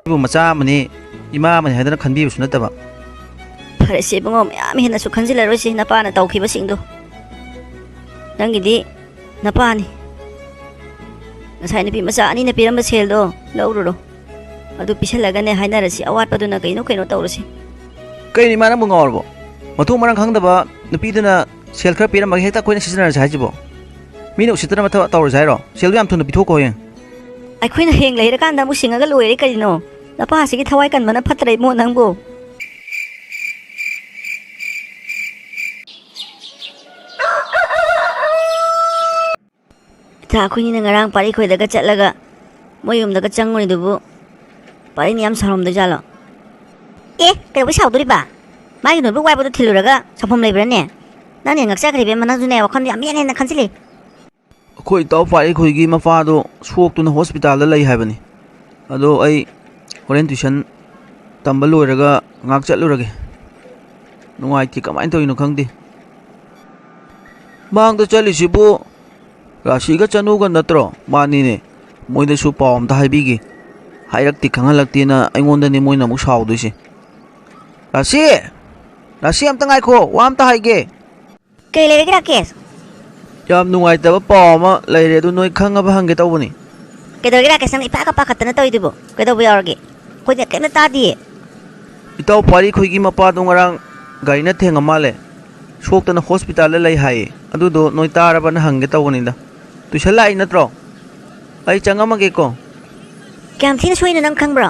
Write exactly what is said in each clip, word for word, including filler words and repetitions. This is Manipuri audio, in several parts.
ꯑꯩꯕꯨ ꯃꯆꯥ ꯑꯃꯅꯤ, ꯏꯃꯥ ꯑꯃꯅꯤ ꯍꯥꯏꯗꯅ ꯈꯟꯕꯤꯕꯁꯨ ꯅꯠꯇꯕ꯫ ꯐꯔꯦꯁꯦ ꯏꯕꯨꯡꯉꯣ, ꯃꯌꯥꯝ ꯍꯦꯟꯅꯁꯨ ꯈꯟꯖꯤꯜꯂꯔꯣꯏꯁꯤ, ꯅꯄꯥꯅ ꯇꯧꯈꯤꯕꯁꯤꯡꯗꯣ꯫ ꯅꯪꯒꯤꯗꯤ ꯅꯄꯥꯅꯤ꯫ ꯉꯁꯥꯏ ꯅꯨꯄꯤ ꯃꯆꯥ ꯑꯅꯤꯅ ꯄꯤꯔꯝꯕ ꯁꯦꯜꯗꯣ ꯂꯧꯔꯨꯔꯣ꯫ ꯑꯗꯨ ꯄꯤꯁꯜꯂꯒꯅꯦ ꯍꯥꯏꯅꯔꯁꯤ, ꯑꯋꯥꯠꯄꯗꯨꯅ ꯀꯩꯅꯣ ꯀꯩꯅꯣ ꯇꯧꯔꯁꯤ꯫ ꯀꯩꯅꯣ ꯏꯃꯥ, ꯅꯪꯕꯨ ꯉꯥꯎꯔꯕꯣ? ꯃꯊꯣꯡ ꯃꯔꯝ ꯈꯪꯗꯕ ꯅꯨꯄꯤꯗꯨꯅ ꯁꯦꯜ ꯈꯔ ꯄꯤꯔꯝꯃꯒ ꯍꯦꯛꯇ ꯑꯩꯈꯣꯏꯅ ꯁꯤꯖꯤꯟꯅꯔꯁꯦ ꯍꯥꯏꯁꯤꯕꯣ? ꯃꯤꯅ ꯎꯁꯤꯠꯇꯅꯕ ꯊꯕꯛ ꯇꯧꯔꯁꯦ ꯍꯥꯏꯔꯣ? ꯁꯦꯜꯗꯣ ꯌꯥꯝ ꯊꯨꯅ ꯄꯤꯊꯣꯛꯈꯣ ꯍꯌꯦꯡ꯫ ꯑꯩꯈꯣꯏꯅ ꯍꯌꯦꯡ ꯂꯩꯔꯀꯥꯟꯗ ꯑꯃꯨꯛ ꯁꯤꯡꯉꯒ ꯂꯣꯏꯔꯦ ꯀꯔꯤꯅꯣ? ꯅꯄꯥꯁꯤꯒꯤ ꯊꯋꯥꯏ ꯀꯟꯕꯅ ꯐꯠꯇ꯭ꯔꯦ ꯏꯕꯨꯡꯉꯣ ꯅꯪꯕꯨ꯫ ꯏꯊꯥ, ꯑꯩꯈꯣꯏꯅꯤꯅ ꯉꯔꯥꯡ ꯄꯥꯔꯤ ꯈꯣꯏꯗꯒ ꯆꯠꯂꯒ ꯃꯣꯏ ꯌꯨꯝꯗꯒ ꯆꯪꯉꯨꯔꯤꯗꯨꯕꯨ ꯄꯥꯔꯤꯅ ꯌꯥꯝ ꯁꯥꯎꯔꯝꯗꯣꯏꯖꯥꯠꯂꯣ? ꯑꯦ, ꯀꯩꯗꯧꯕꯩ ꯁꯥꯎꯗꯣꯔꯤꯕ? ꯃꯥꯒꯤ ꯅꯣꯠꯕꯨꯛ ꯋꯥꯏꯕꯗꯣ ꯊꯤꯜꯂꯨꯔꯒ ꯁꯥꯎꯐꯝ ꯂꯩꯕ꯭ꯔꯥꯅꯦ? ꯅꯪꯅꯦ ꯉꯛꯆꯈ꯭ꯔꯦ ꯏꯕꯦꯝꯃ, ꯅꯪꯁꯨꯅꯦ ꯋꯥꯈꯜꯗꯤ ꯌꯥꯝ ꯍꯦꯟꯅ ꯍꯦꯟꯅ ꯈꯟꯖꯤꯜꯂꯤ꯫ ꯑꯩꯈꯣꯏ ꯏꯇꯥꯎ ꯄꯥꯔꯤ ꯈꯣꯏꯒꯤ ꯃꯄꯥꯗꯣ ꯁꯣꯛꯇꯨꯅ ꯍꯣꯁꯄꯤꯇꯥꯜꯗ ꯂꯩ ꯍꯥꯏꯕꯅꯤ꯫ ꯑꯗꯣ ꯑꯩ ꯍꯣꯔꯦꯟ ꯇ꯭ꯌꯨꯁꯟ ꯇꯝꯕ ꯂꯣꯏꯔꯒ ꯉꯥꯏꯍꯥꯛ ꯆꯠꯂꯨꯔꯒꯦ꯫ ꯅꯨꯡꯉꯥꯏꯇꯦ, ꯀꯃꯥꯏꯅ ꯇꯧꯔꯤꯅꯣ ꯈꯪꯗꯦ꯫ ꯃꯥꯡꯗ ꯆꯠꯂꯤꯁꯤꯕꯨ ꯔꯥꯁꯤꯒ ꯆꯅꯨꯒ ꯅꯠꯇ꯭ꯔꯣ? ꯃꯥꯅꯤꯅꯦ꯫ ꯃꯣꯏꯗꯁꯨ ꯄꯥꯎ ꯑꯝꯇ ꯍꯥꯏꯕꯤꯒꯦ꯫ ꯍꯥꯏꯔꯛꯇꯦ ꯈꯪꯍꯜꯂꯛꯇꯦꯅ ꯑꯩꯉꯣꯟꯗꯅꯤ ꯃꯣꯏꯅ ꯑꯃꯨꯛ ꯁꯥꯎꯗꯣꯏꯁꯦ꯫ ꯔꯥꯁꯤ! ꯔꯥꯁꯤ, ꯑꯝꯇ ꯉꯥꯏꯈꯣ, ꯋꯥ ꯑꯝꯇ ꯍꯥꯏꯒꯦ꯫ ꯀꯩ ꯂꯩꯔꯒꯦ ꯔꯥꯀꯦꯁ? ꯌꯥꯝ ꯅꯨꯡꯉꯥꯏꯇꯕ ꯄꯥꯎ ꯑꯃ ꯂꯩꯔꯦ, ꯑꯗꯨ ꯅꯣꯏ ꯈꯪꯉꯕ ꯍꯪꯒꯦ ꯇꯧꯕꯅꯤ꯫ ꯀꯩꯗꯧꯔꯒꯦ ꯔꯥꯀꯦꯁ, ꯅꯪ ꯏꯄꯥꯛꯀ ꯄꯥꯈꯠꯇꯅ ꯇꯧꯔꯤꯗꯨꯕꯣ? ꯀꯩꯗꯧꯕ ꯌꯥꯎꯔꯒꯦ? ꯑꯩꯈꯣꯏꯗꯤ ꯀꯩꯝꯇ ꯇꯥꯗꯤꯌꯦ꯫ ꯏꯇꯥꯎ ꯄꯥꯔꯤ ꯈꯣꯏꯒꯤ ꯃꯄꯥꯗꯣ ꯉꯔꯥꯡ ꯒꯥꯔꯤꯅ ꯊꯦꯡꯉ ꯃꯥꯜꯂꯦ꯫ ꯁꯣꯛꯇꯅ ꯍꯣꯁꯄꯤꯇꯥꯜꯗ ꯂꯩ ꯍꯥꯏꯌꯦ꯫ ꯑꯗꯨꯗꯣ ꯅꯣꯏ ꯇꯥꯔꯕꯅ ꯍꯪꯒꯦ ꯇꯧꯕꯅꯤꯗ꯫ ꯇꯨꯏꯁꯟ ꯂꯥꯛꯏ ꯅꯠꯇ꯭ꯔꯣ? ꯑꯩ ꯆꯪꯉꯝꯃꯒꯦꯀꯣ꯫ ꯀꯌꯥꯝ ꯊꯤꯅ ꯁꯣꯛꯏꯅꯣ ꯅꯪ ꯈꯪꯕ꯭ꯔꯣ?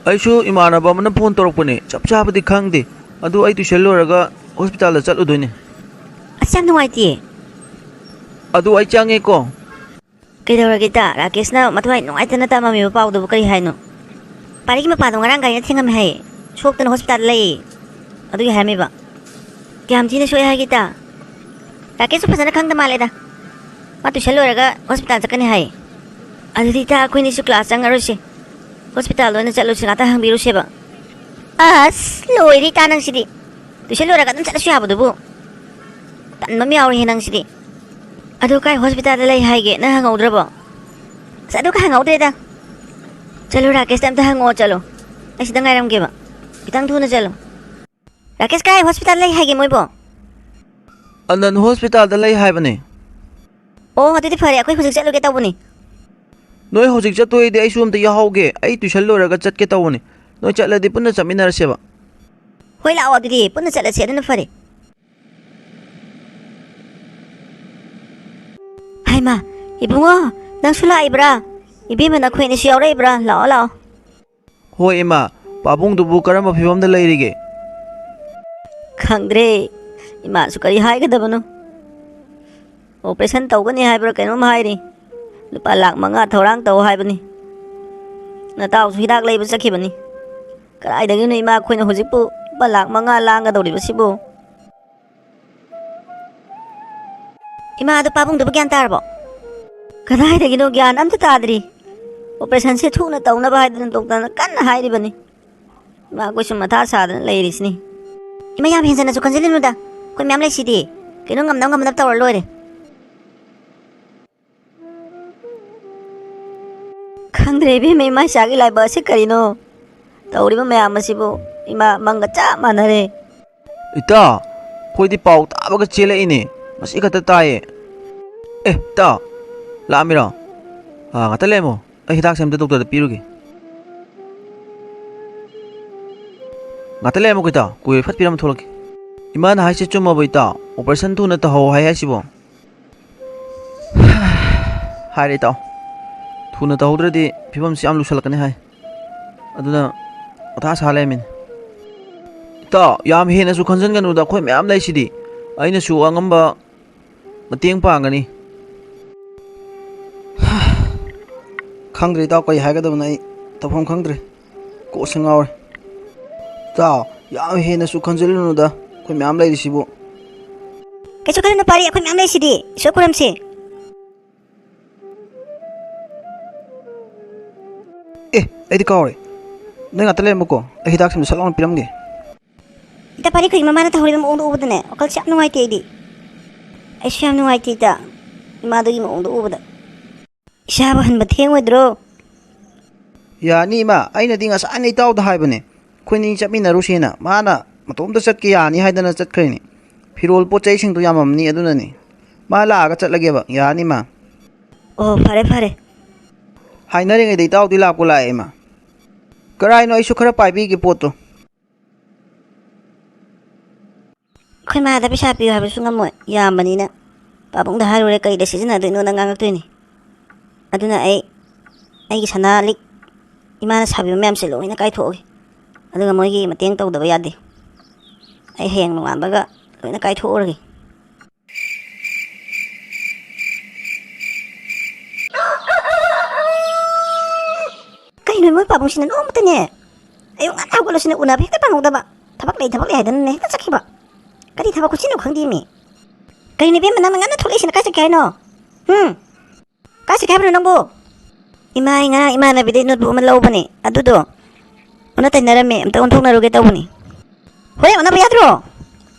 ꯑꯩꯁꯨ ꯏꯃꯥꯟꯅꯕ ꯑꯃꯅ ꯐꯣꯟ ꯇꯧꯔꯛꯄꯅꯦ, ꯆꯞ ꯆꯥꯕꯗꯤ ꯈꯪꯗꯦ꯫ ꯑꯗꯨ ꯑꯩ ꯇꯨꯏꯁꯟ ꯂꯣꯏꯔꯒ ꯍꯣꯁꯄꯤꯇꯥꯜꯗ ꯆꯠꯂꯨꯗꯣꯏꯅꯦ꯫ ꯑꯁ, ꯌꯥꯝ ꯅꯨꯡꯉꯥꯏꯇꯦ꯫ ꯑꯗꯨ ꯑꯩ ꯆꯪꯉꯦꯀꯣ꯫ ꯀꯩꯗꯧꯔꯒꯦ ꯏꯇꯥ? ꯔꯥꯀꯦꯁꯅ ꯃꯊ꯭ꯋꯥꯏ ꯅꯨꯡꯉꯥꯏꯇꯅ ꯇꯝꯃꯝꯃꯤꯕ ꯄꯥꯎꯗꯨꯕꯨ ꯀꯔꯤ ꯍꯥꯏꯅꯣ? ꯄꯥꯔꯤꯒꯤ ꯃꯄꯥꯗꯣ ꯉꯔꯥꯡ ꯒꯥꯔꯤꯅ ꯊꯦꯡꯉꯝꯃꯦ ꯍꯥꯏꯌꯦ꯫ ꯁꯣꯛꯇꯅ ꯍꯣꯁꯄꯤꯇꯥꯜꯗ ꯂꯩꯌꯦ꯫ ꯑꯗꯨꯒꯤ ꯍꯥꯏꯔꯝꯃꯤꯕ꯫ ꯀꯌꯥꯝ ꯊꯤꯅ ꯁꯣꯛꯑꯦ ꯍꯥꯏꯒꯦ ꯏꯇꯥ? ꯔꯥꯀꯦꯁꯁꯨ ꯐꯖꯅ ꯈꯪꯗ ꯃꯥꯜꯂꯦꯗ꯫ ꯃꯥ ꯇꯨꯏꯁꯟ ꯂꯣꯏꯔꯒ ꯍꯣꯁꯄꯤꯇꯥꯜ ꯆꯠꯀꯅꯤ ꯍꯥꯏꯌꯦ꯫ ꯑꯗꯨꯗꯤ ꯏꯇꯥ, ꯑꯩꯈꯣꯏꯅꯤꯁꯨ ꯀ꯭ꯂꯥꯁ ꯆꯪꯉꯔꯣꯏꯁꯦ꯫ ꯍꯣꯁꯄꯤꯇꯥꯜꯗ ꯑꯣꯏꯅ ꯆꯠꯂꯨꯁꯦ, ꯉꯥꯛꯇꯪ ꯍꯪꯕꯤꯔꯨꯁꯦꯕ꯫ ꯑꯁ, ꯂꯣꯏꯔꯦ ꯏꯇꯥ ꯅꯪꯁꯤꯗꯤ꯫ ꯇꯨꯏꯁꯟ ꯂꯣꯏꯔꯒ ꯑꯗꯨꯝ ꯆꯠꯂꯁꯨ ꯌꯥꯕꯗꯨꯕꯨ꯫ ꯇꯟꯕ ꯑꯃ ꯌꯥꯎꯔꯦꯍꯦ ꯅꯪꯁꯤꯗꯤ꯫ ꯑꯗꯨ ꯀꯥꯏ ꯍꯣꯁꯄꯤꯇꯥꯜꯗ ꯂꯩ ꯍꯥꯏꯒꯦ? ꯅꯪ ꯍꯪꯍꯧꯗ꯭ꯔꯕꯣ? ꯑꯁ, ꯑꯗꯨꯒ ꯍꯪꯍꯧꯗ꯭ꯔꯦꯗ꯫ ꯆꯠꯂꯣ, ꯔꯥꯀꯦꯁꯇ ꯑꯝꯇ ꯍꯪꯉꯛꯑꯣ, ꯆꯠꯂꯣ꯫ ꯑꯩ ꯁꯤꯗ ꯉꯥꯏꯔꯝꯒꯦꯕ꯫ ꯈꯤꯇꯪ ꯊꯨꯅ ꯆꯠꯂꯣ꯫ ꯔꯥꯀꯦꯁ, ꯀꯥꯏ ꯍꯣꯁꯄꯤꯇꯥꯜ ꯂꯩ ꯍꯥꯏꯒꯦ ꯃꯣꯏꯕꯣ? ꯑꯅꯟ ꯍꯣꯁꯄꯤꯇꯥꯜꯗ ꯂꯩ ꯍꯥꯏꯕꯅꯦ꯫ ꯑꯣ, ꯑꯗꯨꯗꯤ ꯐꯔꯦ, ꯑꯩꯈꯣꯏ ꯍꯧꯖꯤꯛ ꯆꯠꯂꯨꯒꯦ ꯇꯧꯕꯅꯤ꯫ ꯅꯣꯏ ꯍꯧꯖꯤꯛ ꯆꯠꯇꯣꯏꯗꯤ ꯑꯩꯁꯨ ꯑꯝꯇ ꯌꯥꯎꯍꯧꯒꯦ꯫ ꯑꯩ ꯇꯨꯏꯁꯟ ꯂꯣꯏꯔꯒ ꯆꯠꯀꯦ ꯇꯧꯕꯅꯤ꯫ ꯅꯣꯏ ꯆꯠꯂꯗꯤ ꯄꯨꯟꯅ ꯆꯠꯃꯤꯟꯅꯔꯁꯦꯕ꯫ ꯍꯣꯏ, ꯂꯥꯛꯑꯣ, ꯑꯗꯨꯗꯤ ꯄꯨꯟꯅ ꯆꯠꯂꯁꯦ, ꯑꯗꯨꯅ ꯐꯔꯦ꯫ ꯍꯩꯃꯥ, ꯏꯕꯨꯡꯉꯣ, ꯅꯪꯁꯨ ꯂꯥꯛꯏꯕ꯭ꯔꯥ? ꯏꯕꯦꯝꯃ, ꯅꯈꯣꯏ ꯑꯅꯤꯁꯨ ꯌꯥꯎꯔꯛꯏꯕ꯭ꯔꯥ? ꯂꯥꯛꯑꯣ, ꯂꯥꯛꯑꯣ꯫ ꯍꯣꯏ, ꯏꯃꯥ, ꯄꯥꯕꯨꯡꯗꯨꯕꯨ ꯀꯔꯝꯕ ꯐꯤꯕꯝꯗ ꯂꯩꯔꯤꯒꯦ? ꯈꯪꯗ꯭ꯔꯦ, ꯏꯃꯥꯁꯨ ꯀꯔꯤ ꯍꯥꯏꯒꯗꯕꯅꯣ꯫ ꯑꯣꯄꯔꯦꯁꯟ ꯇꯧꯒꯅꯤ ꯍꯥꯏꯕ꯭ꯔꯥ ꯀꯩꯅꯣꯝ ꯍꯥꯏꯔꯤ꯫ ꯂꯨꯄꯥ ꯂꯥꯛ ꯃꯉꯥ ꯊꯧꯔꯥꯡ ꯇꯧ ꯍꯥꯏꯕꯅꯤ꯫ ꯅꯇꯥꯎꯁꯨ ꯍꯤꯗꯥꯛ ꯂꯩꯕ ꯆꯠꯈꯤꯕꯅꯤ꯫ ꯀꯗꯥꯏꯗꯒꯤꯅꯣ ꯏꯃꯥ, ꯑꯩꯈꯣꯏꯅ ꯍꯧꯖꯤꯛꯄꯨ ꯂꯨꯄꯥ ꯂꯥꯛ ꯃꯉꯥ ꯂꯥꯡꯒꯗꯧꯔꯤꯕꯁꯤꯕꯨ? ꯏꯃꯥ, ꯑꯗꯨ ꯄꯥꯕꯨꯡꯗꯨꯕꯨ ꯒ꯭ꯌꯥꯟ ꯇꯥꯔꯕꯣ? ꯀꯗꯥꯏꯗꯒꯤꯅꯣ, ꯒ꯭ꯌꯥꯟ ꯑꯝꯇ ꯇꯥꯗ꯭ꯔꯤ꯫ ꯑꯣꯄꯔꯦꯁꯟꯁꯦ ꯊꯨꯅ ꯇꯧꯅꯕ ꯍꯥꯏꯗꯅ ꯗꯣꯛꯇꯔꯅ ꯀꯟꯅ ꯍꯥꯏꯔꯤꯕꯅꯤ꯫ ꯏꯃꯥ, ꯑꯩꯈꯣꯏꯁꯨ ꯃꯊꯥ ꯁꯥꯗꯅ ꯂꯩꯔꯤꯁꯤꯅꯤ꯫ ꯏꯃꯥ, ꯌꯥꯝ ꯍꯦꯟꯖꯟꯅꯁꯨ ꯈꯟꯖꯤꯜꯂꯨꯅꯨꯗ, ꯑꯩꯈꯣꯏ ꯃꯌꯥꯝ ꯂꯩꯁꯤꯗꯤ꯫ ꯀꯩꯅꯣ, ꯉꯝꯅꯕ ꯉꯝꯅꯕ ꯇꯧꯔ ꯂꯣꯏꯔꯦ꯫ ꯈꯪꯗ꯭ꯔꯦ ꯏꯕꯦꯝꯃ, ꯏꯃꯥ ꯏꯆꯥꯒꯤ ꯂꯥꯏꯕꯛ ꯑꯁꯤ ꯀꯔꯤꯅꯣ? ꯇꯧꯔꯤꯕ ꯃꯌꯥꯝ ꯑꯁꯤꯕꯨ ꯏꯃꯥ ꯃꯪꯒ ꯆꯞ ꯃꯥꯟꯅꯔꯦ꯫ ꯏꯇꯥ, ꯑꯩꯈꯣꯏꯗꯤ ꯄꯥꯎ ꯇꯥꯕꯒ ꯆꯦꯜꯂꯛꯏꯅꯦ, ꯉꯁꯤ ꯈꯛꯇ ꯇꯥꯏꯌꯦ꯫ ꯑꯦ, ꯏꯇꯥ, ꯂꯥꯛꯑꯝꯃꯤꯔꯣ? ꯑꯥ, ꯉꯥꯛꯇ ꯂꯩꯔꯝꯃꯣ, ꯑꯩ ꯍꯤꯗꯥꯛꯁꯦ ꯑꯝꯇ ꯗꯣꯛꯇꯔꯗ ꯄꯤꯔꯨꯒꯦ꯫ ꯉꯥꯛꯇ ꯂꯩꯔꯝꯃꯣ ꯏꯇꯥ, ꯀꯨꯏꯔꯦ, ꯐꯠ ꯄꯤꯔꯝꯃ ꯊꯣꯛꯂꯛꯀꯦ꯫ ꯏꯃꯥꯅ ꯍꯥꯏꯁꯦ ꯆꯨꯝꯃꯕꯣ ꯏꯇꯥ? ꯑꯣꯄꯔꯦꯁꯟ ꯊꯨꯅ ꯇꯧꯍꯧ ꯍꯥꯏ ꯍꯥꯏꯁꯤꯕꯣ? ꯍꯥꯏꯔꯦ ꯏꯇꯥꯎ, ꯊꯨꯅ ꯇꯧꯍꯧꯗ꯭ꯔꯗꯤ ꯐꯤꯕꯝꯁꯤ ꯌꯥꯝ ꯂꯨꯁꯜꯂꯛꯀꯅꯤ ꯍꯥꯏ꯫ ꯑꯗꯨꯅ ꯃꯊꯥ ꯁꯥ ꯂꯩꯔꯝꯃꯤꯅꯤ꯫ ꯏꯇꯥꯎ, ꯌꯥꯝ ꯍꯦꯟꯅꯁꯨ ꯈꯟꯖꯟꯒꯅꯨꯗ, ꯑꯩꯈꯣꯏ ꯃꯌꯥꯝ ꯂꯩꯁꯤꯗꯤ꯫ ꯑꯩꯅꯁꯨ ꯑꯉꯝꯕ ꯃꯇꯦꯡ ꯄꯥꯡꯒꯅꯤ꯫ ꯈꯪꯗ꯭ꯔꯦ ꯏꯇꯥꯎ, ꯀꯔꯤ ꯍꯥꯏꯒꯗꯕꯅꯣ, ꯑꯩ ꯇꯧꯐꯝ ꯈꯪꯗ꯭ꯔꯦ꯫ ꯀꯣꯛꯁꯦ ꯉꯥꯎꯔꯦ꯫ ꯏꯇꯥꯎ, ꯌꯥꯝ ꯍꯦꯟꯅꯁꯨ ꯈꯟꯖꯤꯜꯂꯨꯅꯨꯗ, ꯑꯩꯈꯣꯏ ꯃꯌꯥꯝ ꯂꯩꯔꯤꯁꯤꯕꯨ꯫ ꯀꯩꯁꯨ ꯈꯜꯂꯨꯅꯨ ꯄꯥꯔꯤ, ꯑꯩꯈꯣꯏ ꯃꯌꯥꯝ ꯂꯩꯔꯤꯁꯤꯗꯤ꯫ ꯏꯁꯣꯔ ꯈꯨꯔꯝꯁꯦ꯫ ꯑꯦ, ꯑꯩꯗꯤ ꯀꯥꯎꯔꯦ꯫ ꯅꯣꯏ ꯉꯥꯛꯇ ꯂꯩꯔꯝꯃꯨꯀꯣ, ꯑꯩ ꯍꯤꯗꯥꯛꯁꯤꯡꯗꯣ ꯁꯠ ꯂꯥꯎꯅ ꯄꯤꯔꯝꯒꯦ꯫ ꯏꯇꯥ ꯄꯥꯔꯤ, ꯑꯩꯈꯣꯏꯒꯤ ꯃꯃꯥꯅ ꯇꯧꯍꯧꯔꯤꯕ ꯃꯑꯣꯡꯗꯣ ꯎꯕꯗꯅꯦ, ꯋꯥꯈꯜꯁꯦ ꯌꯥꯝ ꯅꯨꯡꯉꯥꯏꯇꯦ ꯑꯩꯗꯤ꯫ ꯑꯩꯁꯨ ꯌꯥꯝ ꯅꯨꯡꯉꯥꯏꯇꯦ ꯏꯇꯥ, ꯏꯃꯥꯗꯨꯒꯤ ꯃꯑꯣꯡꯗꯣ ꯎꯕꯗ꯫ ꯏꯁꯥꯕꯨ ꯍꯟꯕ ꯊꯦꯡꯉꯣꯏꯗ꯭ꯔꯣ? ꯌꯥꯅꯤ, ꯏꯃꯥ꯫ ꯑꯩꯅꯗꯤ ꯉꯁꯥꯏꯅ ꯏꯇꯥꯎꯗ ꯍꯥꯏꯕꯅꯦ, ꯑꯩꯈꯣꯏꯅꯤ ꯆꯠꯃꯤꯟꯅꯔꯨꯁꯦꯅ꯫ ꯃꯥꯅ ꯃꯇꯣꯝꯇ ꯆꯠꯀꯦ ꯌꯥꯅꯤ ꯍꯥꯏꯗꯅ ꯆꯠꯈ꯭ꯔꯦꯅꯦ꯫ ꯐꯤꯔꯣꯜ ꯄꯣꯠ ꯆꯩꯁꯤꯡꯗꯣ ꯌꯥꯝꯃꯝꯅꯤ, ꯑꯗꯨꯅꯅꯤ꯫ ꯃꯥ ꯂꯥꯛꯑꯒ ꯆꯠꯂꯒꯦꯕ꯫ ꯌꯥꯅꯤ, ꯏꯃꯥ꯫ ꯑꯣ, ꯐꯔꯦ, ꯐꯔꯦ꯫ ꯍꯥꯏꯅꯔꯤꯉꯩꯗ ꯏꯇꯥꯎꯗꯤ ꯂꯥꯛꯄꯨ ꯂꯥꯛꯑꯦ, ꯏꯃꯥ꯫ ꯀꯔꯥꯏꯅꯣ, ꯑꯩꯁꯨ ꯈꯔ ꯄꯥꯏꯕꯤꯒꯦ ꯄꯣꯠꯇꯣ꯫ ꯑꯩꯈꯣꯏ ꯃꯥꯗ ꯄꯩꯁꯥ ꯄꯤꯌꯨ ꯍꯥꯏꯕꯁꯨ ꯉꯝꯃꯣꯏ, ꯌꯥꯝꯕꯅꯤꯅ꯫ ꯄꯥꯕꯨꯡꯗ ꯍꯥꯏꯔꯨꯔꯦ, ꯀꯩꯗ ꯁꯤꯖꯤꯟꯅꯗꯣꯏꯅꯣꯅ ꯉꯥꯡꯉꯛꯇꯣꯏꯅꯤ꯫ ꯑꯗꯨꯅ ꯑꯩ ꯑꯩꯒꯤ ꯁꯅꯥ ꯂꯤꯛ, ꯏꯃꯥꯅ ꯁꯥꯕꯤꯕ ꯃꯌꯥꯝꯁꯦ ꯂꯣꯏꯅ ꯀꯥꯏꯊꯣꯛꯑꯒꯦ꯫ ꯑꯗꯨꯒ ꯃꯣꯏꯒꯤ ꯃꯇꯦꯡ ꯇꯧꯗꯕ ꯌꯥꯗꯦ꯫ ꯑꯩ ꯍꯌꯦꯡ ꯅꯣꯡꯉꯥꯟꯕꯒ ꯂꯣꯏꯅ ꯀꯥꯏꯊꯣꯛꯎꯔꯒꯦ꯫ ꯀꯩꯅꯣ ꯃꯣꯏ ꯄꯥꯕꯨꯡꯁꯤꯅ ꯅꯣꯡꯃꯇꯅꯦ, ꯑꯌꯨꯛ ꯉꯟꯅ ꯍꯧꯒꯠꯂꯁꯨꯅꯦ, ꯎꯅꯕ ꯍꯦꯛꯇ ꯐꯪꯍꯧꯗꯕ꯫ ꯊꯕꯛ ꯂꯩ, ꯊꯕꯛ ꯂꯩ ꯍꯥꯏꯗꯅꯅꯦ ꯍꯦꯛꯇ ꯆꯠꯈꯤꯕ꯫ ꯀꯔꯤ ꯊꯕꯛ ꯈꯨꯠꯆꯤꯟꯅꯣ ꯈꯪꯗꯦꯃꯤ꯫ ꯀꯩꯅꯣ ꯏꯕꯦꯝꯃ, ꯅꯪꯅ ꯉꯟꯅ ꯊꯣꯛꯂꯛꯏꯁꯤꯅ ꯀꯥꯏ ꯆꯠꯀꯦ ꯍꯥꯏꯅꯣ? ꯍꯨꯝ? ꯀꯥꯏ ꯆꯠꯀꯦ ꯍꯥꯏꯕꯅꯣ ꯅꯪꯕꯨ? ꯏꯃꯥ, ꯑꯩ ꯉꯔꯥꯡ ꯏꯃꯥꯟꯅꯕꯤꯗꯩ ꯅꯣꯠꯕꯨꯛ ꯑꯃ ꯂꯧꯕꯅꯦ, ꯑꯗꯨꯗꯣ ꯑꯣꯟꯅ ꯇꯩꯅꯔꯝꯃꯦ, ꯑꯝꯇ ꯑꯣꯟꯊꯣꯛꯅꯔꯨꯒꯦ ꯇꯧꯕꯅꯤ꯫ ꯍꯣꯔꯦꯟ ꯑꯣꯟꯅꯕ ꯌꯥꯗ꯭ꯔꯣ?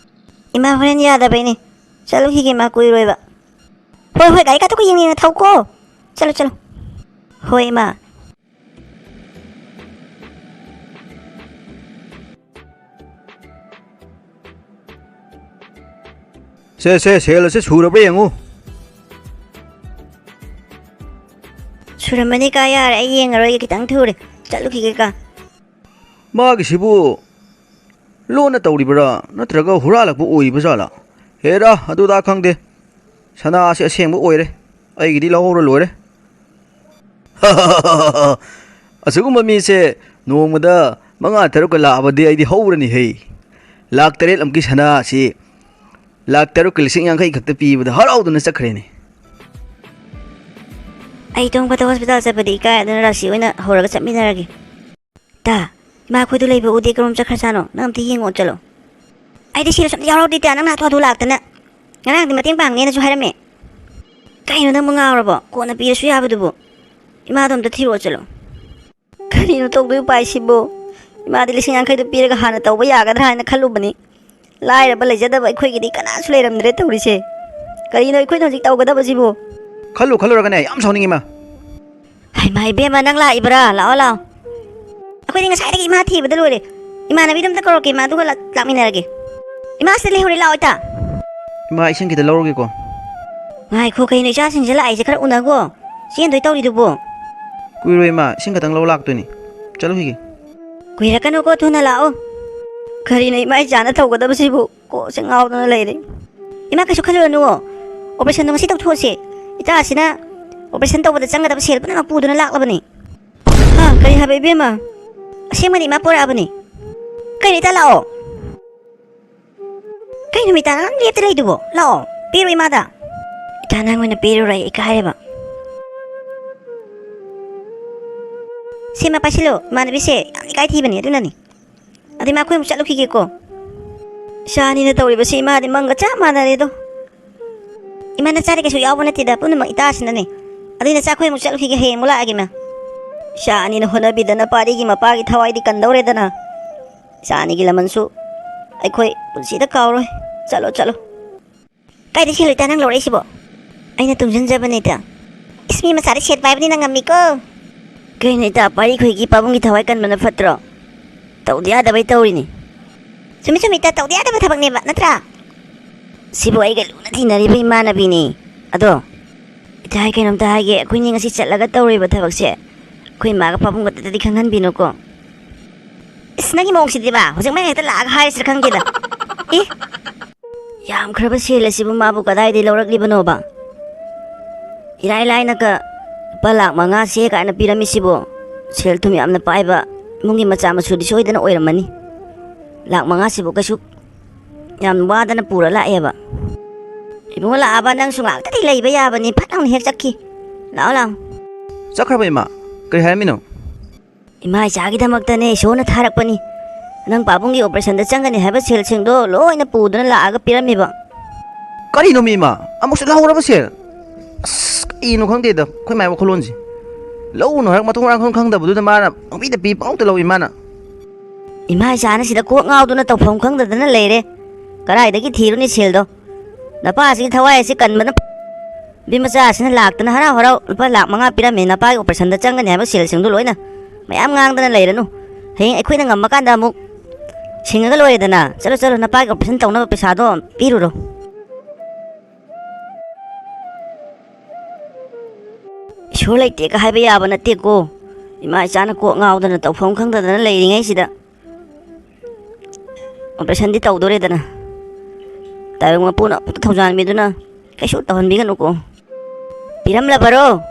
ꯏꯃꯥ, ꯍꯣꯔꯦꯟ ꯌꯥꯗꯕꯩꯅꯦ꯫ ꯆꯠꯂꯨꯈꯤꯒꯦ ꯏꯃꯥ, ꯀꯨꯏꯔꯣꯏꯕ꯫ ꯍꯣꯏ, ꯍꯣꯏ, ꯒꯥꯔꯤ ꯀꯥꯊꯣꯛꯀ ꯌꯦꯡ ꯌꯦꯡꯅ ꯊꯧꯀꯣ꯫ ꯆꯠꯂꯣ, ꯆꯠꯂꯣ꯫ ꯍꯣꯏ, ꯏꯃꯥ꯫ ꯁꯦ, ꯁꯦ, ꯁꯦꯜ ꯑꯁꯦ ꯁꯨꯔꯕ꯭ꯔꯥ ꯌꯦꯡꯉꯨ꯫ ꯁꯨꯔꯝꯃꯅꯤ ꯀꯥ, ꯌꯥꯔꯦ, ꯑꯩ ꯌꯦꯡꯉꯔꯣꯏꯒꯦ, ꯈꯤꯇꯪ ꯊꯨꯔꯦ, ꯆꯠꯂꯨꯈꯤꯒꯦ ꯀꯥ꯫ ꯃꯥꯒꯤꯁꯤꯕꯨ ꯂꯣꯟꯅ ꯇꯧꯔꯤꯕ꯭ꯔꯥ, ꯅꯠꯇ꯭ꯔꯒ ꯍꯨꯔꯥꯜꯂꯛꯄ ꯑꯣꯏꯕ ꯖꯥꯠꯂꯥ? ꯍꯦꯔꯥ, ꯑꯗꯨꯗ ꯈꯪꯗꯦ, ꯁꯅꯥꯁꯦ ꯑꯁꯦꯡꯕ ꯑꯣꯏꯔꯦ, ꯑꯩꯒꯤꯗꯤ ꯂꯧꯍꯧꯔ ꯂꯣꯏꯔꯦ꯫ ꯑꯁꯤꯒꯨꯝꯕ ꯃꯤꯁꯦ ꯅꯣꯡꯃꯗ ꯃꯉꯥ ꯇꯔꯨꯛꯀ ꯂꯥꯛꯑꯕꯗꯤ ꯑꯩꯗꯤ ꯍꯧꯔꯅꯤ ꯍꯦ꯫ ꯂꯥꯛ ꯇꯔꯦꯠ ꯑꯃꯒꯤ ꯁꯅꯥꯁꯤ ꯂꯥꯛ ꯇꯔꯨꯛꯀ ꯂꯤꯁꯤꯡ ꯌꯥꯡꯈꯩ ꯈꯛꯇ ꯄꯤꯕꯗ ꯍꯔꯥꯎꯗꯨꯅ ꯆꯠꯈ꯭ꯔꯦꯅꯦ꯫ ꯑꯩ ꯇꯣꯡꯕꯗ ꯍꯣꯁꯄꯤꯇꯥꯜ ꯆꯠꯄꯗꯤ ꯏꯀꯥꯏ, ꯑꯗꯨꯅ ꯔꯥꯁꯤ ꯑꯣꯏꯅ ꯍꯧꯔꯒ ꯆꯠꯃꯤꯟꯅꯔꯒꯦ꯫ ꯇꯥ, ꯏꯃꯥ ꯈꯣꯏꯗꯨ ꯂꯩꯕ ꯎꯗꯦ, ꯀꯔꯣꯝ ꯆꯠꯈ꯭ꯔꯖꯥꯠꯅꯣ? ꯅꯪ ꯑꯝꯇ ꯌꯦꯡꯉꯣ ꯆꯠꯂꯣ꯫ ꯑꯩꯗꯤ ꯁꯤꯗꯁꯨ ꯑꯝꯇ ꯌꯥꯎꯔꯛꯇꯦ, ꯇꯥ, ꯅꯪꯅ ꯍꯥꯊꯨ ꯍꯥꯊꯨ ꯂꯥꯛꯇꯅ꯫ ꯉꯔꯥꯡꯗꯤ ꯃꯇꯦꯡ ꯄꯥꯡꯅꯦꯅꯁꯨ ꯍꯥꯏꯔꯝꯃꯦ꯫ ꯀꯩꯅꯣ ꯅꯪꯕꯨ ꯉꯥꯎꯔꯕꯣ? ꯀꯣꯟꯅ ꯄꯤꯔꯁꯨ ꯌꯥꯕꯗꯨꯕꯨ꯫ ꯏꯃꯥꯗꯣ ꯑꯝꯇ ꯊꯤꯔꯛꯑꯣ ꯆꯠꯂꯣ꯫ ꯀꯔꯤꯅꯣ ꯇꯧꯗꯣꯏ ꯎꯄꯥꯏꯁꯤꯕꯨ? ꯏꯃꯥꯗꯤ ꯂꯤꯁꯤꯡ ꯌꯥꯡꯈꯩꯗꯣ ꯄꯤꯔꯒ ꯍꯥꯟꯅ ꯇꯧꯕ ꯌꯥꯒꯗ꯭ꯔꯥ ꯍꯥꯏꯅ ꯈꯜꯂꯨꯕꯅꯤ꯫ ꯂꯥꯏꯔꯕ ꯂꯩꯖꯗꯕ ꯑꯩꯈꯣꯏꯒꯤꯗꯤ ꯀꯅꯥꯁꯨ ꯂꯩꯔꯝꯗ꯭ꯔꯦ ꯇꯧꯔꯤꯁꯦ꯫ ꯀꯔꯤꯅꯣ ꯑꯩꯈꯣꯏꯅ ꯍꯧꯖꯤꯛ ꯇꯧꯒꯗꯕꯁꯤꯕꯨ? ꯈꯜꯂꯨ ꯈꯜꯂꯨꯔꯒꯅꯦ ꯌꯥꯝ ꯁꯥꯎꯅꯤꯡꯉꯤ, ꯏꯃꯥ꯫ ꯍꯩꯃꯥ, ꯏꯕꯦꯝꯃ, ꯅꯪ ꯂꯥꯛꯏꯕ꯭ꯔꯥ? ꯂꯥꯛꯑꯣ, ꯂꯥꯛꯑꯣ꯫ ꯑꯩꯈꯣꯏꯗꯤ ꯉꯁꯥꯏꯗꯒꯤ ꯏꯃꯥ ꯊꯤꯕꯗ ꯂꯣꯏꯔꯦ꯫ ꯏꯃꯥꯟꯅꯕꯤꯗꯣ ꯑꯝꯇ ꯀꯧꯔꯛꯀꯦ, ꯏꯃꯥ, ꯑꯗꯨꯒ ꯂꯥꯛ-, ꯂꯥꯛꯃꯤꯟꯅꯔꯒꯦ꯫ ꯏꯃꯥ, ꯁꯤꯗ ꯂꯩꯍꯧꯔꯦ, ꯂꯥꯛꯑꯣ, ꯏꯇꯥ꯫ ꯏꯃꯥ, ꯏꯁꯤꯡ ꯈꯤꯇ ꯂꯧꯔꯨꯒꯦꯀꯣ꯫ ꯉꯥꯏꯈꯣ, ꯀꯩꯅꯣ ꯏꯆꯥꯁꯤꯡꯁꯦ ꯂꯥꯛꯏꯁꯦ? ꯈꯔ ꯎꯅꯒꯣ꯫ ꯆꯦꯟꯗꯣꯏ ꯇꯧꯔꯤꯗꯨꯕꯨ? ꯀꯨꯏꯔꯣꯏ, ꯏꯃꯥ, ꯏꯁꯤꯡ ꯈꯛꯇꯪ ꯂꯧ ꯂꯥꯛꯇꯣꯏꯅꯤ꯫ ꯆꯠꯂꯨꯈꯤꯒꯦ꯫ ꯀꯨꯏꯔꯛꯀꯅꯨꯀꯣ, ꯊꯨꯅ ꯂꯥꯛꯑꯣ꯫ ꯀꯔꯤꯅꯣ ꯏꯃꯥ ꯏꯆꯥꯅ ꯇꯧꯒꯗꯕꯁꯤꯕꯨ? ꯀꯣꯛꯁꯦ ꯉꯥꯎꯗꯅ ꯂꯩꯔꯦ꯫ ꯏꯃꯥ, ꯀꯩꯁꯨ ꯈꯜꯂꯨꯔꯅꯨ꯫ ꯑꯣꯄꯔꯦꯁꯟꯗꯣ ꯉꯁꯤ ꯇꯧꯊꯣꯛꯑꯁꯦ꯫ ꯏꯆꯥꯁꯤꯅ ꯑꯣꯄꯔꯦꯁꯟ ꯇꯧꯕꯗ ꯆꯪꯒꯗꯕ ꯁꯦꯜ ꯄꯨꯝꯅꯃꯛ ꯄꯨꯗꯨꯅ ꯂꯥꯛꯂꯕꯅꯤ꯫ ꯍꯥ, ꯀꯔꯤ ꯍꯥꯏꯕ, ꯏꯕꯦꯝꯃ? ꯑꯁꯦꯡꯕꯅꯤ, ꯏꯃꯥ ꯄꯣꯔꯛꯑꯕꯅꯤ꯫ ꯀꯩꯅꯣ, ꯏꯇꯥ, ꯂꯥꯛꯑꯣ꯫ ꯀꯩꯅꯣ, ꯃꯤꯇꯥ, ꯅꯪ ꯂꯦꯞꯇ ꯂꯩꯗꯨꯕꯣ? ꯂꯥꯛꯑꯣ, ꯄꯤꯔꯣ ꯏꯃꯥꯗ꯫ ꯏꯇꯥ, ꯅꯪ ꯑꯣꯏꯅ ꯄꯤꯔꯨꯔꯣ, ꯑꯩ ꯏꯀꯥꯏꯔꯦꯕ꯫ ꯁꯦ, ꯏꯃꯥ, ꯄꯥꯏꯁꯤꯜꯂꯣ꯫ ꯏꯃꯥꯟꯅꯕꯤꯁꯦ ꯌꯥꯝ ꯏꯀꯥꯏ ꯊꯤꯕꯅꯦ, ꯑꯗꯨꯅꯅꯤ꯫ ꯑꯗꯨ ꯏꯃꯥ, ꯑꯩꯈꯣꯏ ꯑꯃꯨꯛ ꯆꯠꯂꯨꯈꯤꯒꯦꯀꯣ꯫ ꯏꯆꯥ ꯑꯅꯤꯅ ꯇꯧꯔꯤꯕꯁꯤ ꯏꯃꯥꯗꯤ ꯃꯪꯒ ꯆꯞ ꯃꯥꯟꯅꯔꯦꯗꯣ꯫ ꯏꯃꯥ, ꯅꯆꯥꯗꯤ ꯀꯩꯁꯨ ꯌꯥꯎꯕ ꯅꯠꯇꯦꯗ, ꯄꯨꯝꯅꯃꯛ ꯏꯇꯥꯁꯤꯅꯅꯦ꯫ ꯑꯗꯨꯏ ꯅꯆꯥ, ꯑꯩꯈꯣꯏ ꯑꯃꯨꯛ ꯆꯠꯂꯨꯈꯤꯒꯦ, ꯍꯌꯦꯡ ꯑꯃꯨꯛ ꯂꯥꯛꯑꯒꯦ, ꯏꯃꯥ꯫ ꯏꯆꯥ ꯑꯅꯤꯅ ꯍꯣꯠꯅꯕꯤꯗꯅ ꯄꯥꯔꯤꯒꯤ ꯃꯄꯥꯒꯤ ꯊꯋꯥꯏꯗꯤ ꯀꯟꯗꯧꯔꯦꯗꯅ꯫ ꯏꯆꯥ ꯑꯅꯤꯒꯤ ꯂꯃꯟꯁꯨ ꯑꯩꯈꯣꯏ ꯄꯨꯟꯁꯤꯗ ꯀꯥꯎꯔꯣꯏ꯫ ꯆꯠꯂꯣ, ꯆꯠꯂꯣ꯫ ꯀꯥꯏꯗ ꯁꯦꯜ ꯂꯩꯇ ꯅꯪ ꯂꯧꯔꯛꯏꯁꯤꯕꯣ? ꯑꯩꯅ ꯇꯨꯡꯁꯤꯟꯖꯕꯅꯦ ꯏꯇꯥ꯫ ꯏꯁ, ꯃꯤ ꯃꯆꯥꯗꯤ ꯁꯦꯠ ꯄꯥꯏꯕꯅꯤꯅ ꯉꯝꯃꯤꯀꯣ꯫ ꯀꯩꯅꯣ ꯏꯇꯥ, ꯄꯥꯔꯤ ꯈꯣꯏꯒꯤ ꯄꯥꯕꯨꯡꯒꯤ ꯊꯋꯥꯏ ꯀꯟꯕꯅ ꯐꯠꯇ꯭ꯔꯣ? ꯇꯧꯗ ꯌꯥꯗꯕꯩ ꯇꯧꯔꯤꯅꯤ꯫ ꯆꯨꯝꯃꯤ, ꯆꯨꯝꯃꯤ ꯏꯇꯥ, ꯇꯧꯗ ꯌꯥꯗꯕ ꯊꯕꯛꯅꯦꯕ, ꯅꯠꯇ꯭ꯔꯥ? ꯁꯤꯕꯨ ꯑꯩꯒ ꯂꯨꯅ ꯇꯤꯟꯅꯔꯤꯕ ꯏꯃꯥꯟꯅꯕꯤꯅꯤ꯫ ꯑꯗꯣ, ꯏꯇꯥ, ꯑꯩ ꯀꯩꯅꯣꯝꯇ ꯍꯥꯏꯒꯦ, ꯑꯩꯈꯣꯏꯅꯤ ꯉꯁꯤ ꯆꯠꯂꯒ ꯇꯧꯔꯤꯕ ꯊꯕꯛꯁꯦ ꯑꯩꯈꯣꯏ ꯏꯃꯥꯒ ꯄꯥꯕꯨꯡꯒ ꯑꯝꯇꯗꯤ ꯈꯪꯍꯟꯕꯤꯅꯨꯀꯣ꯫ ꯏꯁ, ꯅꯪꯒꯤ ꯃꯑꯣꯡꯁꯤꯗꯤꯕ, ꯍꯧꯖꯤꯛꯃꯛ ꯍꯦꯛꯇ ꯂꯥꯛꯑꯒ ꯍꯥꯏꯔꯁꯤꯔ ꯈꯪꯗꯦꯗ꯫ ꯏ! ꯌꯥꯝꯈ꯭ꯔꯕ ꯁꯦꯜ ꯑꯁꯤꯕꯨ ꯃꯥꯕꯨ ꯀꯗꯥꯏꯗꯒꯤ ꯂꯧꯔꯛꯂꯤꯕꯅꯣꯕ? ꯏꯔꯥꯏ ꯂꯥꯏꯅꯒ ꯂꯨꯄꯥ ꯂꯥꯛ ꯃꯉꯥꯁꯦ ꯀꯥꯏꯅ ꯄꯤꯔꯝꯃꯤꯁꯤꯕꯨ ꯁꯦꯜ ꯊꯨꯝ ꯌꯥꯝꯅ ꯄꯥꯏꯕ ꯏꯃꯨꯡꯒꯤ ꯃꯆꯥ ꯃꯁꯨꯗꯤ ꯁꯣꯏꯗꯅ ꯑꯣꯏꯔꯝꯃꯅꯤ꯫ ꯂꯥꯛ ꯃꯉꯥꯁꯤꯕꯨ ꯀꯩꯁꯨ ꯌꯥꯝ ꯋꯥꯗꯅ ꯄꯨꯔ ꯂꯥꯛꯑꯦꯕ꯫ ꯏꯕꯨꯡꯉꯣ ꯂꯥꯛꯑꯕ, ꯅꯪꯁꯨ ꯉꯥꯛꯇꯗꯤ ꯂꯩꯕ ꯌꯥꯕꯅꯤ, ꯐꯠ ꯂꯥꯎꯅ ꯍꯦꯛ ꯆꯠꯈꯤ꯫ ꯂꯥꯛꯑꯣ, ꯂꯥꯛꯑꯣ꯫ ꯆꯠꯈ꯭ꯔꯕ ꯏꯃꯥ? ꯀꯔꯤ ꯍꯥꯏꯔꯝꯃꯤꯅꯣ? ꯏꯃꯥ ꯏꯆꯥꯒꯤꯗꯃꯛꯇꯅꯦ ꯏꯁꯣꯔꯅ ꯊꯥꯔꯛꯄꯅꯤ꯫ ꯅꯪ ꯄꯥꯕꯨꯡꯒꯤ ꯑꯣꯄꯔꯦꯁꯟꯗ ꯆꯪꯒꯅꯤ ꯍꯥꯏꯕ ꯁꯦꯜꯁꯤꯡꯗꯣ ꯂꯣꯏꯅ ꯄꯨꯗꯨꯅ ꯂꯥꯛꯑꯒ ꯄꯤꯔꯝꯃꯤꯕ꯫ ꯀꯔꯤꯅꯣ ꯃꯤ ꯏꯃꯥ? ꯑꯃꯨꯛꯁꯨ ꯂꯧꯍꯧꯔꯕ ꯁꯦꯜ? ꯑꯁ, ꯀꯩꯅꯣ ꯈꯪꯗꯦꯗ ꯑꯩꯈꯣꯏ ꯃꯥꯏ ꯋꯥꯈꯜꯂꯣꯟꯁꯦ꯫ ꯂꯧꯅꯨ ꯍꯥꯏꯔꯒ ꯃꯊꯣꯡ ꯃꯔꯥꯡ ꯈꯪ ꯈꯪꯗꯕꯗꯨꯗ ꯃꯥꯅ ꯄꯪꯄꯤꯗ ꯄꯤ, ꯄꯪꯂꯧꯗ ꯂꯧꯏ ꯃꯥꯅ꯫ ꯏꯃꯥ ꯏꯆꯥꯅ ꯁꯤꯗ ꯀꯣꯛ ꯉꯥꯎꯗꯨꯅ ꯇꯧꯐꯝ ꯈꯪꯗꯗꯅ ꯂꯩꯔꯦ꯫ ꯀꯗꯥꯏꯗꯒꯤ ꯊꯤꯔꯨꯅꯤ ꯁꯦꯜꯗꯣ? ꯅꯄꯥꯁꯤꯒꯤ ꯊꯋꯥꯏ ꯑꯁꯤ ꯀꯟꯕꯅ ꯅꯨꯄꯤ ꯃꯆꯥꯁꯤꯅ ꯂꯥꯛꯇꯅ ꯍꯔꯥꯎ ꯍꯔꯥꯎ ꯂꯨꯄꯥ ꯂꯥꯛ ꯃꯉꯥ ꯄꯤꯔꯝꯃꯦ, ꯅꯄꯥꯒꯤ operation ꯗ ꯆꯪꯒꯅꯤ ꯍꯥꯏꯕ ꯁꯦꯜꯁꯤꯡꯗꯣ ꯂꯣꯏꯅ꯫ ꯃꯌꯥꯝ ꯉꯥꯡꯗꯅ ꯂꯩꯔꯅꯨ꯫ ꯍꯌꯦꯡ ꯑꯩꯈꯣꯏꯅ ꯉꯝꯃꯀꯥꯟꯗ ꯑꯃꯨꯛ ꯁꯤꯡꯉꯒ ꯂꯣꯏꯔꯦꯗꯅ꯫ ꯆꯠꯂꯣ, ꯆꯠꯂꯣ, ꯅꯄꯥꯒꯤ operation ꯇꯧꯅꯕ ꯄꯩꯁꯥꯗꯣ ꯄꯤꯔꯨꯔꯣ꯫ ꯏꯁꯣꯔ ꯂꯩꯇꯦꯒ ꯍꯥꯏꯕ ꯌꯥꯕ ꯅꯠꯇꯦꯀꯣ꯫ ꯏꯃꯥ ꯏꯆꯥꯅ ꯀꯣꯛ ꯉꯥꯎꯗꯅ ꯇꯧꯐꯝ ꯈꯪꯗꯗꯅ ꯂꯩꯔꯤꯉꯩꯁꯤꯗ operation ꯗꯤ ꯇꯧꯗꯣꯔꯦꯗꯅ꯫ ꯇꯥꯏꯕꯪ ꯃꯄꯨꯅ ꯑꯃꯨꯛꯇ ꯊꯧꯖꯥꯟꯕꯤꯗꯨꯅ ꯀꯩꯁꯨ ꯇꯧꯍꯟꯕꯤꯒꯅꯨꯀꯣ꯫ ꯄꯤꯔꯝꯂꯕꯔꯣ?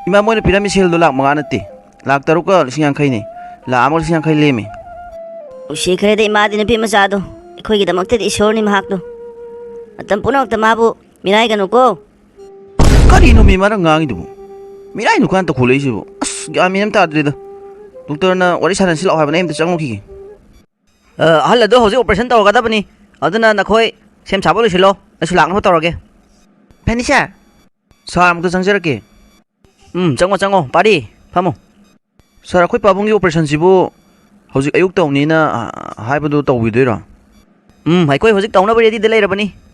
ꯏꯃꯥ, ꯃꯣꯏꯅ ꯄꯤꯔꯝꯃꯤ ꯁꯦꯜꯗꯣ ꯂꯥꯛ ꯃꯉꯥ ꯅꯠꯇꯦ, ꯂꯥꯛ ꯇꯔꯨꯛꯀ ꯂꯤꯁꯤꯡ ꯌꯥꯡꯈꯩꯅꯤ꯫ ꯂꯥꯛ ꯑꯃꯒ ꯂꯤꯁꯤꯡ ꯌꯥꯡꯈꯩ ꯂꯦꯝꯃꯤ꯫ ꯅꯨꯡꯁꯤꯈ꯭ꯔꯦꯗ ꯏꯃꯥꯗꯤ ꯅꯨꯄꯤ ꯃꯆꯥꯗꯣ꯫ ꯑꯩꯈꯣꯏꯒꯤꯗꯃꯛꯇꯗꯤ ꯏꯁꯣꯔꯅꯤ ꯃꯍꯥꯛꯇꯣ꯫ ꯃꯇꯝ ꯄꯨꯝꯅꯃꯛꯇ ꯃꯥꯕꯨ ꯃꯤꯔꯥꯏꯒꯅꯨꯀꯣ꯫ ꯀꯔꯤꯅꯣ ꯃꯤ ꯃꯥꯅ ꯉꯥꯡꯉꯤꯗꯨꯕꯨ? ꯃꯤꯔꯥꯏꯅꯨ ꯀꯥꯟ ꯇꯧꯈꯠꯂꯛꯏꯁꯤꯕꯨ? ꯑꯁ, ꯒ꯭ꯌꯥꯟ ꯃꯦꯟ ꯑꯃ ꯇꯥꯗ꯭ꯔꯦꯗ꯫ ꯗꯣꯛꯇꯔꯅ ꯋꯥꯔꯤ ꯁꯥꯟꯅꯁꯤ ꯂꯥꯛꯑꯣ ꯍꯥꯏꯕꯅꯦ, ꯑꯩ ꯑꯝꯇ ꯆꯪꯉꯨꯈꯤꯒꯦ꯫ ꯑ, ꯑꯍꯜ ꯑꯗꯣ ꯍꯧꯖꯤꯛ operation ꯇꯧꯔꯒꯗꯕꯅꯤ, ꯑꯗꯨꯅ ꯅꯈꯣꯏ ꯁꯦꯝ ꯁꯥꯕ ꯂꯣꯏꯁꯤꯜꯂꯣ, ꯑꯩꯁꯨ ꯂꯥꯛꯅꯕ ꯇꯧꯔꯒꯦ꯫ ꯐꯦꯅꯤꯁꯥ! ꯁꯥꯔ, ꯑꯃꯨꯛꯇ ꯆꯪꯖꯔꯛꯀꯦ꯫ ꯎꯝ, ꯆꯪꯉꯣ, ꯆꯪꯉꯣ, ꯄꯥꯔꯤ, ꯐꯝꯃꯣ꯫ ꯁꯥꯔ, ꯑꯩꯈꯣꯏ ꯄꯥꯕꯨꯡꯒꯤ operation ꯁꯤꯕꯨ ꯍꯧꯖꯤꯛ ꯑꯌꯨꯛ ꯇꯧꯅꯤꯅ, ꯑ, ꯍꯥꯏꯕꯗꯨ ꯇꯧꯕꯤꯗꯣꯏꯔꯣ? ꯎꯝ, ꯑꯩꯈꯣꯏ ꯍꯧꯖꯤꯛ ꯇꯧꯅꯕ ready ꯗ ꯂꯩꯔꯕꯅꯤ꯫